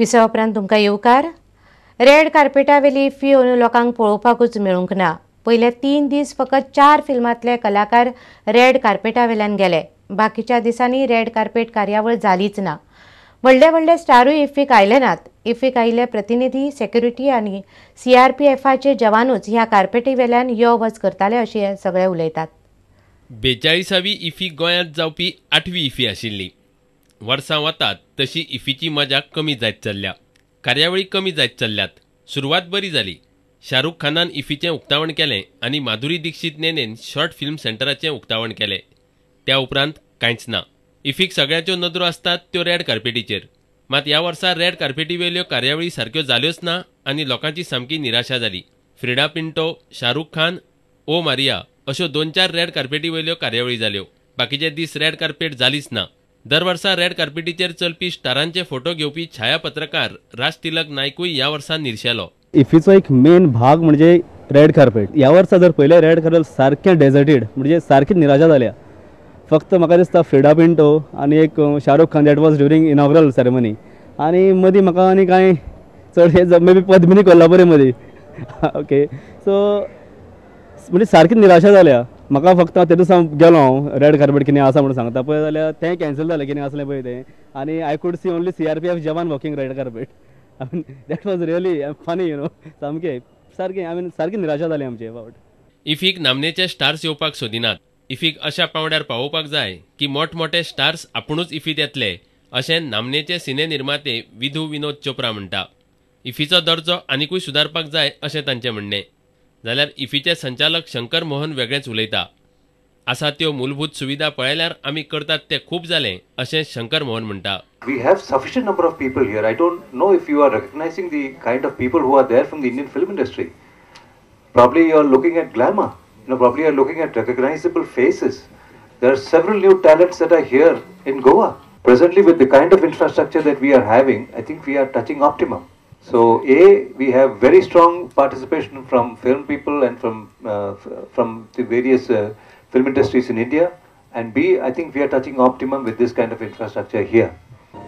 विसवा उपरांत तुमकां येवकार. रेड कार्पेटावेली इफ्फी अंदू लोकांक पळोवपाकूच मेळूंक ना. पयले 3 दीस फकत 4 फिल्मांतले कलाकार रेड कार्पेटावेल्यान गेले. बाकीच्या दिसांनी रेड कार्पेट कार्यावळ जालीच ना. व्हडले व्हडले स्टारूय इफ्फीक आयले नात. इफ्फीक आयिल्ले प्रतिनिधी, सेक्युरिटी आनी सीआरपीएफाचे जवानूच ह्या कार्पेटीवेल्यान यो वच करताले अशें सगळे उलयतात. 42वी इफ्फी गोंयांत जावपी 8वी इफ्फी आशिल्ली. वर्सां वतात तशी इफ्फीची मजा कमी जायत चल्ल्या. कार्यावळी कमी जायत चल्ल्यात. सुरवात बरी जाली. शाहरुख खानान इफ्फीचें उक्तावण केलें आनी माधुरी दीक्षित नेनेन शॉर्ट फिल्म सेंटराचें उक्तावण केलें. त्या उपरांत कांयच ना. इफ्फीक सगळ्यांच्यो नदरो आसतात त्यो रेड कार्पेटीचेर. मात ह्या वर्सा रेड कार्पेटीवेल्यो कार्यावळी सारक्यो जाल्योच ना आनी लोकांची सामकी निराशा जाली. फ्रिडा पिंटो, शाहरुख खान, ओ मारिया अश्यो 2-4 रेड कार्पेटीवेल्यो कार्यावळी जाल्यो. बाकीचे दीस रेड कार्पेट जालीच ना. दर वर्सा रेड कार्पेटीचेर चलपी स्टारांचे फोटो घेवपी छाया पत्रकार राजतिलक नायकूय ह्या वर्सा निर्शेलो. इफ्फीचो एक मेन भाग म्हणजे रेड कार्पेट. ह्या वर्सा जर पळयलें रेड कार्पेट सारकें डेजर्टेड, म्हणजे सारकी निराशा जाल्या. फक्त म्हाका दिसता फ्रिडा पिंटो आनी एक Shahrukh Khan, that was during inaugural ceremony. आनी मदीं म्हाका आनी कांय चड हे मे बी पद्मिनी कोल्हापुरी मदीं. ओके, सो म्हणजे सारकी निराशा जाल्या म्हाका. फक्त ते दिसा गेलो हांव रेड कार्पेट कितें आसा म्हणून सांगता पळय जाल्यार तें कॅन्सल जालें कितें आसलें पळय तें. आनी I could see only CRPF jawan walking red carpet. I mean that was really funny, you know. सामकें सारकें I mean सारकी निराशा जाली आमची अबावट. इफ्फीक नामनेचे स्टार्स येवपाक सोदिनात. इफ्फीक अशा पांवड्यार पावोवपाक जाय की मोठमोठे स्टार्स आपुणूच इफ्फीत येतले अशें नामनेचे सिने निर्माते विधू विनोद चोप्रा म्हणटा. इफ्फीचो दर्जो आनिकूय सुदारपाक जाय अशें तांचें म्हणणें. जाल्यार इफ्फीचे संचालक शंकर मोहन वेगळेंच उलयता. आसा त्यो मूलभूत सुविधा पळयल्यार आमी करतात ते खूब जालें अशें शंकर मोहन म्हणटा. We have sufficient number of people here. I don't know if you are recognizing the kind of people who are there from the Indian film industry. Probably you are looking at glamour. You know, probably you are looking at recognizable faces. There are several new talents that are here in Goa. Presently, with the kind of infrastructure that we are having, I think we are touching optimum. So, A, we have very strong participation from film people and from the various film industries in India. And B, I think we are touching optimum with this kind of infrastructure here.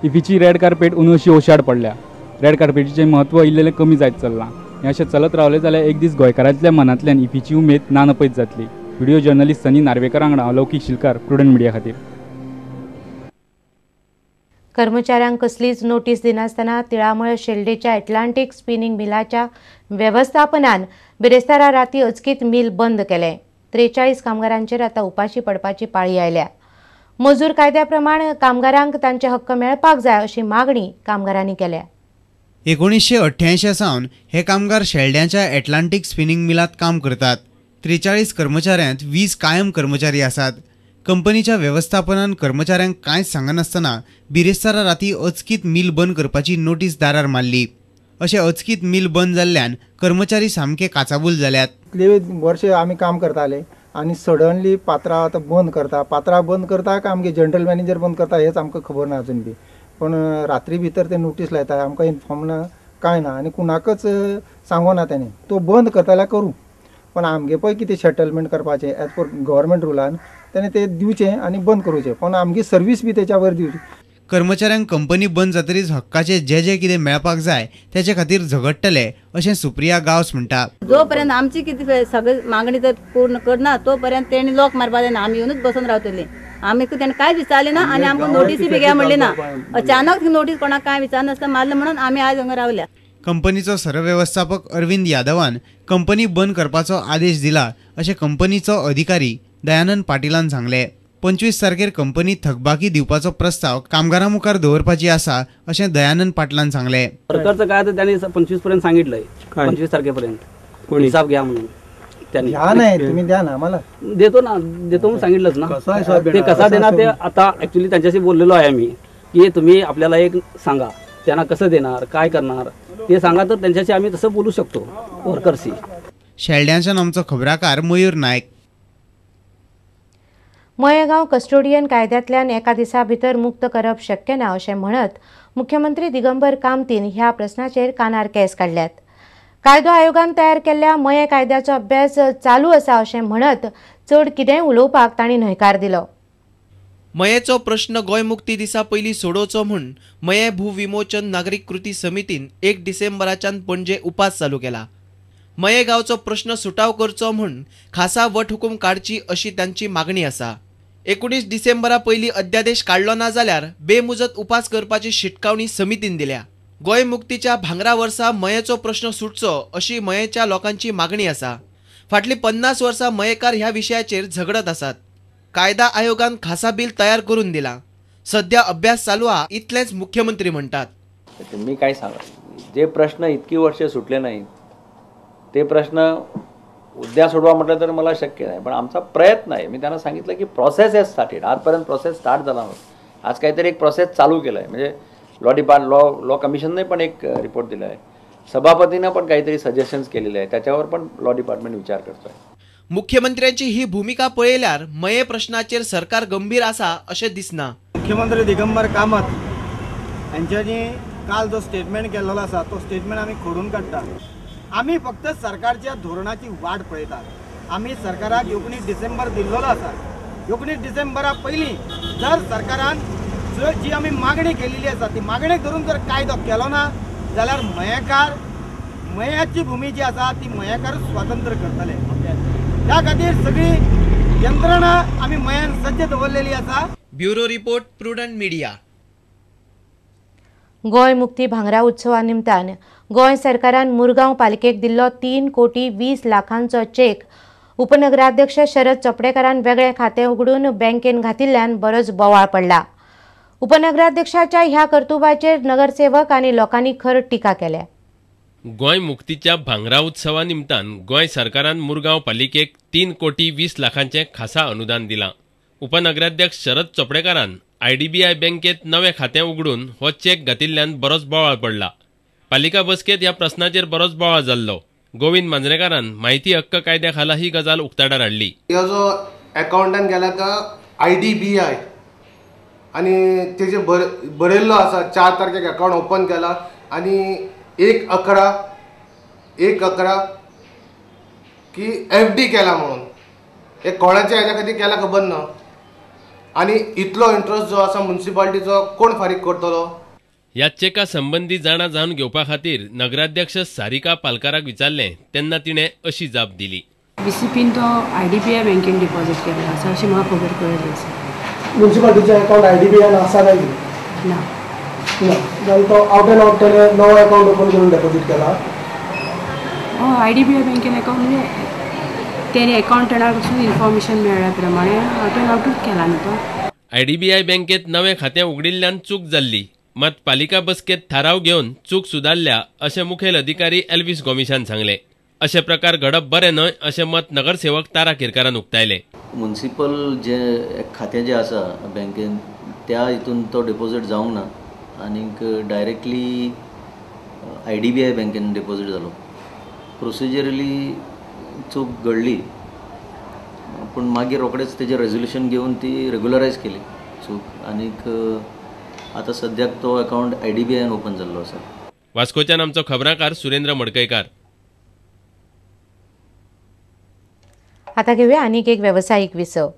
इफ्फीची red carpet अंदू अशी ओशाड पडल्या. Red कार्पेटीचें म्हत्व इल्लें कमी जायत चल्लां. हें अशें चलत रावलें जाल्यार एक दीस गोंयकारांतल्या मनांतल्यान इफ्फीची उमेद ना नपयत जातली. व्हिडिओ जर्नलिस्ट सनी नार्वेकर वांगडा लौकीक शिलकार, प्रुडंट मिडिया खातीर. कर्मचाऱ्यांक कसलीच नोटीस दिनासतना तिळामळ शेल्डेच्या एटलांटीक स्पिनिंग मिलाच्या वेवस्थापनान बिरेस्तारा राती अचकीत मिल बंद केलें. 43 कामगारांचेर आतां उपाशी पडपाची पाळी आयल्या. मजूर कायद्या प्रमाण कामगारांक तांचे हक्क मेळपाक जाय अशी मागणी कामगारांनी केल्या. 1988 सावन हे कामगार शेल्ड्यांच्या एटलांटीक स्पिनिंग मिलांत काम करतात. 43 कर्मचाऱ्यांत 20 कायम कर्मचारी आसात. कंपनीच्या वेवस्थापनान कर्मचाऱ्यांक कांयच सांगनासतना बिरेस्तारा राती अचकीत मिल बंद करपाची नोटीस दारार मारली. अशें अचकीत मिल बंद जाल्ल्यान कर्मचारी सामके काचाबूल जाल्यात. इतले वर्ष आमी काम करताले आनी सडनली पात्रां आतां बंद करता. पात्रां बंद करता काय आमगे जनरल मॅनेजर बंद करता हेच आमकां खबर ना अजून बी. पण रात्री भितर ते नोटीस लायता, आमकां इन्फॉर्म ना कांय ना आनी कुणाकच सांगोना तेणें. तो बंद करता जाल्यार करूं, पण आमगे पळय कितें सेटलमेंट करपाचें एज पर गव्हर्मेंट रुलान तेणें तें दिवचें आनी बंद करूचें, पण आमगे सर्वीस बी तेच्या वयर दिवची. कर्मचाऱ्यांक कंपनी बंद जातरीच हक्काचे जे जे कितें मेळपाक जाय तेचे खातीर झगडटले अशें सुप्रिया गांवस म्हणटा. जोपर्यंत आमची कितें सगळी मागणी जर पूर्ण करना तोपर्यंत तेणी लोक मारपाक जायना. आमी येवनूच बसून रावतली. आमी तेणें कांय विचारलें ना आनी आमकां नोटीसूय बी घे म्हणली ना. अचानक नोटीस कोणाक कांय विचारनासतना मारलें म्हणून आमी आयज हांगा रावल्या. कंपनीचो सरवेवस्थापक अरविंद यादवान कंपनी बंद करपाचो आदेश दिला अशें कंपनीचो अधिकारी दयानंद पाटिलान सांगलें. 25 तारखेर कंपनी थकबाकी दिवपाचो प्रस्ताव कामगारां मुखार दवरपाची आसा अशें दयानंद पाटलान सांगलें. वर्करचं काय तर त्यांनी 25 पर्यंत सांगितलंय, 25 तारखेपर्यंत हिसाब घ्या म्हणून. नाही तुम्ही द्या ना मला, देतो ना, देतो म्हणून सांगितलंच ना. ते कसा देणार ते आता ऍक्च्युली त्यांच्याशी बोललेलो आहे आम्ही की तुम्ही आपल्याला एक सांगा त्यांना कसं देणार काय करणार ते सांगा, तर त्यांच्याशी आम्ही तसं बोलू शकतो वर्करशी. शेल्ड्यांच्यान आमचो खबराकार मयूर नायक. मयेगांव कस्टोडियन कायद्यांतल्यान एका दिसा भितर मुक्त करप शक्य ना अशें म्हणत मुख्यमंत्री दिगंबर कामतीन ह्या प्रस्नाचेर कानार केस काडल्यात. कायदो आयोगान तयार केल्ल्या मये कायद्याचो अभ्यास चालू आसा अशें म्हणत चड कितेंय उलोवपाक तांणी न्हयकार दिलो. मयेचो प्रश्न गोंय मुक्ती दिसा पयलीं सोडोवचो म्हूण मये भूविमोचन नागरीक कृती समितीन 1 डिसेंबराच्यान पणजे उपास चालू केला. मये गांवचो प्रश्न सुटाव करचो म्हूण खासा वटहुकूम काडची अशी तांची मागणी आसा. 19 डिसेंबरा पयलीं अध्यादेश काडलो ना जाल्यार बेमुजत उपास करपाची शिटकावणी समितीन दिल्या. गोंय मुक्तीच्या भांगरा वर्सा मयेचो प्रश्न सुटचो अशी मयेच्या लोकांची मागणी आसा. फाटलीं 50 वर्सां मयेकार ह्या विशयाचेर झगडत आसात. कायदा आयोगान खासा बिल तयार करून दिला. सध्या अभ्यास चालू आहा इतलेंच मुख्यमंत्री म्हणटात. मी काय सांगा, जे प्रश्न इतकी वर्षे सुटले नाहीत ते प्रश्न उद्या सोडवा म्हटलं तर मला शक्य नाही, पण आमचा प्रयत्न आहे. मी त्यांना सांगितलं की प्रोसेस हॅज स्टार्टेड. आजपर्यंत प्रोसेस स्टार्ट झाला नव्हता. आज काहीतरी एक प्रोसेस चालू केला आहे. म्हणजे लॉ डिपार्ट लॉ कमिशनने पण एक रिपोर्ट दिला आहे, सभापतीनं पण काहीतरी सजेशन्स केलेले आहे, त्याच्यावर पण लॉ डिपार्टमेंट विचार करतोय. मुख्यमंत्र्यांची ही भूमिका पळयल्यार मये प्रश्नाचेर सरकार गंभीर आसा अशें दिसना. मुख्यमंत्री दिगंबर कामत हांच्यांनी काल जो स्टेटमेंट केल्लो आसा तो स्टेटमेंट आमी खोडून काडटा. आमी फक्त सरकारच्या धोरणाची वाट पळयतात. आमी सरकाराक 19 डिसेंबर दिल्लो आसा. 19 डिसेंबरा पयलीं जर सरकारान जी आमी मागणी केलेली आसा ती मागणेक धरून जर कायदो केलो ना जाल्यार मयेकार मयाची भूमी जी आसा ती मयेकार स्वातंत्र्य करतले. त्या खातीर सगळी यंत्रणा आमी मयान सज्ज दवरलेली आसा. Bureau report, Prudent Media. Goa मुक्ती भांगरा उत्सवा निमतान गोंय सरकारान मुरगांव पालिकेक दिल्लो 3 कोटी 20 लाखांचो चेक उपनगराध्यक्ष शरद चोपडेकारान वेगळें खातें उगडून बँकेन घातिल्ल्यान बरोच बोवाळ पडला. उपनगराध्यक्षाच्या ह्या कर्तुबाचेर नगरसेवक आनी लोकांनी खर टिका केल्या. गोंय मुक्तीच्या भांगरा उत्सवा निमतान गोंय सरकारान मुरगांव पालिकेक 3 कोटी 20 लाखांचें खासा अनुदान दिलां. उपनगराध्यक्ष शरद चोपडेकारान आयडीबीआय बँकेत नवें खातें उगडून हो चेक घातिल्ल्यान बरोच बोवाळ पडला. पालिका बसकेत ह्या प्रश्नाचेर बरोच बोवाळ जाल्लो. गोविंद मांजरेकारान माहिती हक्क कायद्या खाला ही गजाल उक्ताडार हाडली. हो जो अकाउंटान गेला तो आयडीबीआय आनी तेजे बरयल्लो आसा 4 तारखेक अकाउंट ओपन केला आनी 1/11 की एफडी केला म्हणून हे कोणाच्या हेच्या खातीर केला खबर ना. आनी इतलो इंट्रस्ट जो आसा म्युनिसिपालिटीचो कोण फारीक करतलो? ह्या चेका संबंदी जाणा जावन घेवपा खातीर नगराध्यक्ष सारिका पालकाराक विचारलें तेन्ना तिणें अशी जाप दिली. बीसीपीन तो आयडीबीआय बँकेन डिपॉझिट केल्लो आसा अशी म्हाका खबर कळ्ळी आसा. म्युनिसिपालिटीचें अकाउंट आयडीबीआयन आसा काय कितें? ना ना जाल्यार तो आवट एंड आवट तेणें नवो अकाउंट ओपन करून डेपॉझीट केला. हय, आयडीबीआय बँकेन अकाउंट म्हणजे तेणे अकाउंटंटा कडसून इन्फॉर्मेशन मेळ्ळ्या प्रमाणे आवट एंड आवटूच केला न्हू तो. आयडीबीआय बँकेत नवें खातें उगडिल्ल्यान चूक जाल्ली, मात पालिका बसकेत थाराव घेवन चूक सुदारल्या अशें मुखेल अधिकारी एल्विस गोमिशान सांगलें. अशे प्रकार घडप बरें न्हय अशें मत नगरसेवक तारा केरकारान उक्तायलें. म्युनिसिपल जे खातें जें आसा बँकेन त्या हितून तो डिपॉझीट जावंक ना आनीक डायरेक्टली आयडीबीआय बँकेन डिपॉझीट जालो. प्रोसिजरली चूक घडली पूण मागीर रोखडेच तेजें रेजोल्युशन घेवन ती रेगुलरायज केली चूक आनीक आतां सद्याक तो अकाउंट आयडीबीआयन ओपन जाल्लो आसा. वास्कोच्यान आमचो खबराकार सुरेंद्र मडकयकार. आता घेऊया आनीक एक वेवसायीक विसव.